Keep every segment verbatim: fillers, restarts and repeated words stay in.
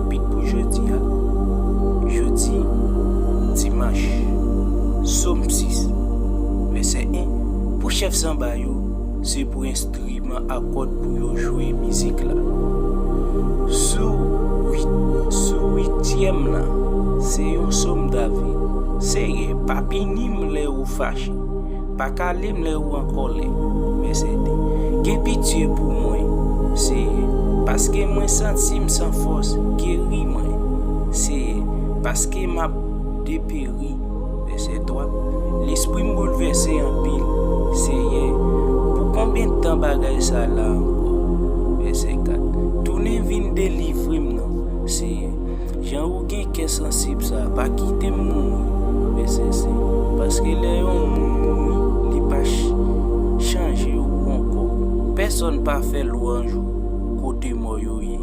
Pit pou jodi a. Jodi, dimanch. Sòm sis, vèsè en. Pou chèf sanba yo, se pou enstriman a kòd pou yo jwe mizik la. Sou uit, sou uityèm lan, se yon sòm David. Seyè, pa pini m lè ou fache. Pa kale m lè ou an kòlè. Vèsè de. Gen pitye pou mwen, Seyè, paske mwen santi m san fòs, geri mwen, Seyè, paske m ap deperi. Vèsè twa. Lespri m boulvèse anpil, Seyè, pou konbyen tan bagay sa la ankò? Vèsè kat. Tounen vin delivre m non, Seyè. Jan ou gen kè sansib sa, pa kite m mouri. Vèsè senk. Paske lè yon moun mouri, li pa ch-, chanje ou ankò. Pèsonn pa fè lwanj ou kote mò yo ye.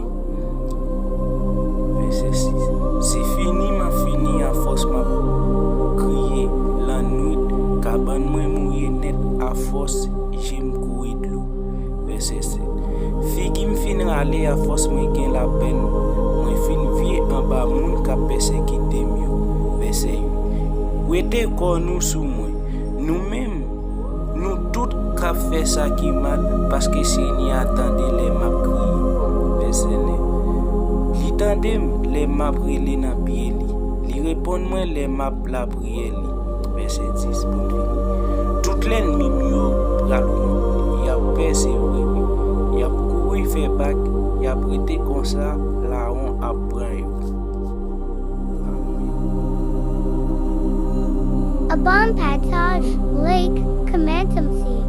Vèsè sis. Se fini, m ap fini, afòs m ap kriye lannwit, kabann mwen mouye nèt, afòs je m kouri dlo. Vèsè sèt. Figi m fin rale afòs mwen gen lapenn, mwen fin vye anba moun k ap pèsekite m yo. Vèsè uit. Wete kò nou sou mwen, nou menm, nou tout k ap fè sa ki mal, paske Senyè a tande lè m ap kriye. Vèsè nèf. Li tande m lè m ap rele nan pye li. Li reponn mwen lè m ap lapriyè li. Vèsè dis pou n fini. Tout lènmi m yo pral wont, y ap pè, se vre, y ap kouri fè bak, y ap rete konsa, lawon ap pran yo. Abon Pataje, like, kòmante m si.